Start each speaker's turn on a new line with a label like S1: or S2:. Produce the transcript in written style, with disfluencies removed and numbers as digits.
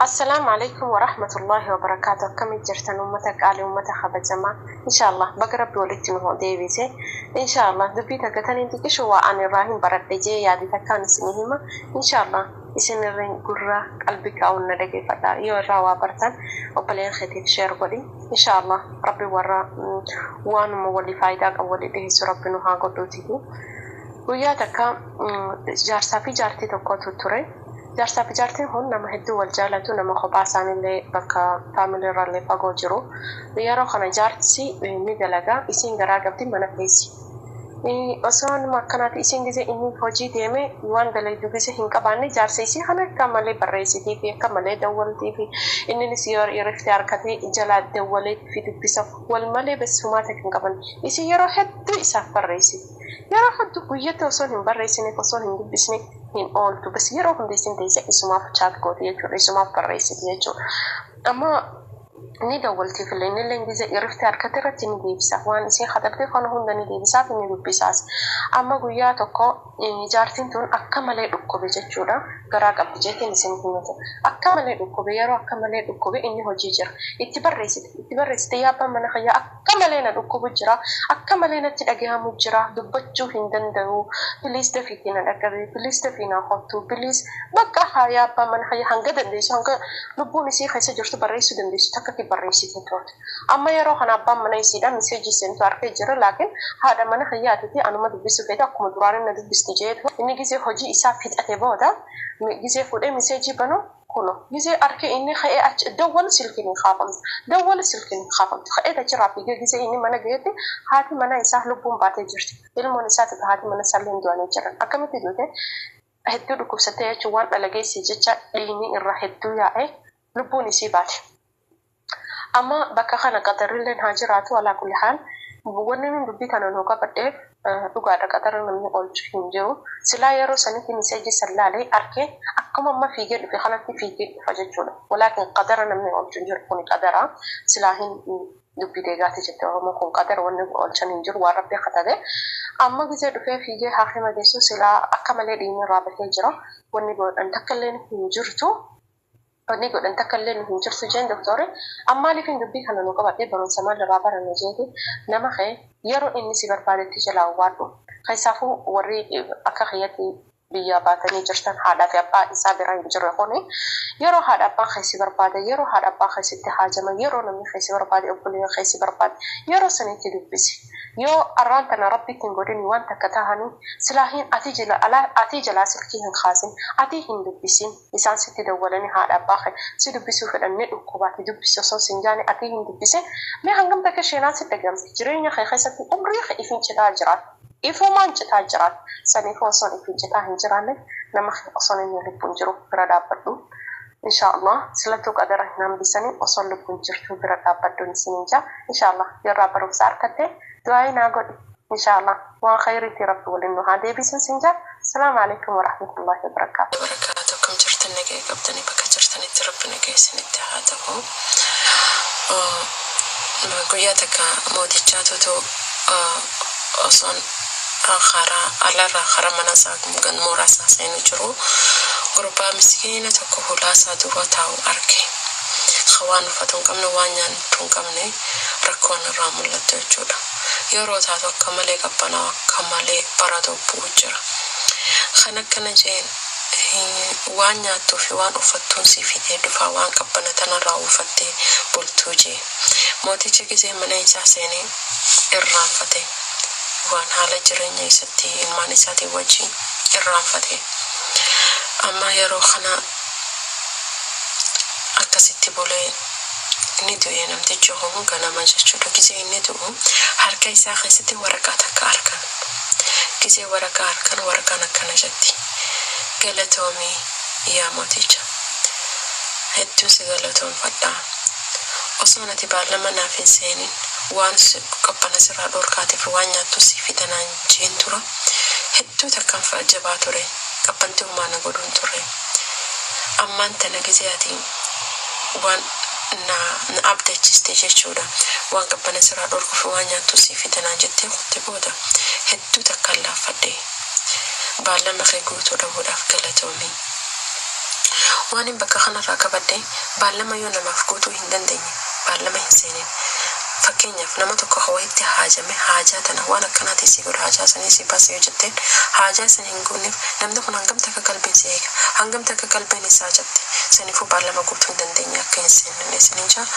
S1: Assalaamu Aleykum Warahmatullaahi Wabarakaatuh Akkami jirtan ummata qaali ummata kabajamaa Inshaa Allah baga rabbi walitti nu deebise Inshaa Allah dubbii takka taniin xiqishu waa ani irraa hin baradhe jee yaade takkaan isinii hima Inshaa Allah isin irreen gurra qalbi kaa'uun na dhageeffadha yoo irraa waa bartan obboleeyyan keetiif share godhi Inshaa Allah rabbi warra waanuma walii faayidaa qabu walii dhiheessu rabbi nu haa godhuutiiti Guyyaa takka jaarsaa fi jaartii tokkotu ture. Jaarsaa fi jaartiin kun nama hedduu wal jaalatu, nama kophaa isaaniillee bakka family irraallee fagoo jiru. Yeroo kana jaarsi ni dalaga, isiin garaa qabdi mana teessi. Osoo nama akkanaati isiin gizee inni hojii deeme waan dalaydu gizee hin qabaanne jaarsa isii kana akka malee barreessitii fi akka malee dawwaltii fi inninis yoo riftee harkatee jalaa dawwalee fi dubbisa wal malee bes humaa takka hin qaban. Isiin yeroo hedduu isaaf barreessiti. Yeroo hedduu guyyatti osoo hin barreessineef osoo hin dubbisne hin ooltu. Bas yeroo hunda isin teessee isumaaf chat gooti jechuudha. Isumaaf barreessiti jechuudha. Amma ni dawwaltiif illee innillee gizee irifti harkatti irratti ni deebisa. Waan isiin katabde kana hunda ni deebisaaf ni dubbisaas. Amma guyyaa tokko jaartiin tun akka malee dhukkube jechuudha. Garaa qabdi jeetiin isin himate. Akka malee dhukkube yeroo akka malee dhukkube inni hojii jira. Itti barreessite itti barreessite yaa abbaa mana kiyyaa Akka malee na dhukkubu jira, akka malee natti dhagahamu jira, dubbachuu hin danda'u, please dafiitii na dhaqqabi, please dafii naa kottu, please bakka haa yaa abbaa mana kiyya hanga dandeessu hanga lubbuun isii keessa jirtu barreessuu dandeessu takkatti barreessite turte. Amma yeroo kana abbaan mana isiidha message seentu arkee jira laakiin haadha mana kiyyaatiti anuma dubbisuu feete akkuma duraanii na dubbisti jeetu inni gizee hojii isaa fixate booda gizee fuudhee message banu Kuno gizee arkee inni ka'ee achi dawwalu silkiin hin kaafamtu. Dawwalu silkiin hin kaafamtu. Ka'eet achirraa fiigee gizee inni mana gahetti haati mana isaa lubbuun baatee jirti. Ilmoon isaatii fi haati mana isaallee du'anii jiran. Akkamitti duute? Hedduu dhukkubsattee jechuun waan dhala geesse jecha dhiigni irraa hedduu yaa'ee lubbuun isii baate. Amma bakka kana qadarrilleen haa jiraatu alaa kulli haal wanni nun dubbii tana nuu qabadheef dhugaadha qadarri namni oolchu hin jiru. Silaa yeroo sanitti miseejii san laalee arkee akkuma amma fiigee dhufe kanatti fiigee dhufa jechuudha. Walaakin qadara namni oolchu hin jiru kuni qadara silaa hin dubbii deegaati jette Oromoon kun qadara wanni oolchan hin jiru waan rabbi katabe. Amma gizee dhufee fiigee haakima geessu silaa akka malee dhiigni irraa bahee jira. Wanni godhan takka illeen hin jirtu. Wanni godhan takka illee nu hin jirtu jeen doktoorri. An maaliifin dubbii kana nu qabadhe barumsa maal irraa baranna jeeti nama kee yeroo inni si barbaadetti jalaa owwaadhu. Keessaafuu warri akka kiyyatti biyyaa baatanii jirtan haadhaa fi abbaa isaa bira hin jirre kuni yeroo haadha abbaan kee si barbaade yeroo haadha abbaa kee sitti haajaman yeroo namni kee si barbaade obboleeyyan kee si barbaade yeroo sanitti dubbisi. Yoo arraan tana rabbitti hin godhini waan takka tahani silaa hin atii jela alaa atii jalaa silkii hin kaasin atii hin dubbisin isaan sitti dawwalani haadha abbaa kee si dubbisuu fedhan ni dhukkuba ati dubbisi osoo sin jaane atii hin dubbisin mee hangam takka sheenaan si dhagahamti jireenya kee keessatti umrii kee ifin citaa jiraat ifumaan citaa jiraat saniifuu osoon ifin citaa hin jiraanne nama kee osoon inni lubbuun jiru bira dhaabbadhu Inshaa Allah silattuu qadara hin hambisani osoon lubbuun jirtuu bira dhaabbadhuun isiniin jaa inshaa Allah yoo irraa barumsa arkatte du'aa'ii naa godhi inshaa Allah waan khayriitii rabbi waliin nu haa deebisuun siin jaa Assalaamu Aleykum warahmatullaahi wabarakaatuh.
S2: Wabarakaatu akkam jirtan nagaya qabdanii bakka jirtanitti rabbi nagaya isinitti haa ta'u guyyaa takka mootichaatutu osoon karaa alarraa karaa mana isaa mooraa isaa seenu jiru gurbaa miskiina tokko hulaa isaa dura taa'u arge. Ka waan uffatu hin qabne waan nyaatu hin qabne rakkoon irraa mul'attu jechuudha. Yeroo taatu akka malee qabbanaa'u akka malee baradoo bu'u jira. Kan akkana jeen waan nyaattuu fi waan uffattuun sii fidee dhufaa waan qabbana tanarraa uffattee bultuu jee. Mootichi gizee mana isaa seenee irraanfate. Waan haala jireenya isatti ilmaan isaatiin wajjin irraanfate. Amma yeroo kana akkasitti bulee ni du'e namtichi kun ganama jechuudha. Gizee inni du'u harka isaa keessatti waraqaa takka argan. Gizee waraqaa argan waraqaan akkana jetti. Galatoomii yaa mooticha. Hedduu si galatoomfadha. Osoon ati baallama naaf hin seenin waan qabbana sirraa dhorkaatiif waan nyaattu sii fida naan jeen dura hedduu takkaan jabaa ture. Qabbanti homaa na godhuu hin turre. Ammaan tana gizee ati waan na na abdachiste jechuudha. Waan qabbana sirraa dhorkuuf waan nyaattu sii fida naan jettee kutte booda hedduu takkaan laaffadhe. Baallama kee guutuu dhabuudhaaf galatoomi. Waan hin bakka kanarraa qabadhe, baallama yoo namaaf guutuu hin dandeenye baallama hin seenin. Fakkeenyaaf, nama tokko hawayitti haajame, haajaa tana waan akkanaatii si godha, haajaa sanii si baasa yoo jetteen haajaa san hin guunneef, namni kun hangam takka qalbiin si eega, hangam takka qalbiin isaa jabde? Saniifuu baallama guutuu hin dandeenye akka hin seenne isiniin jaa.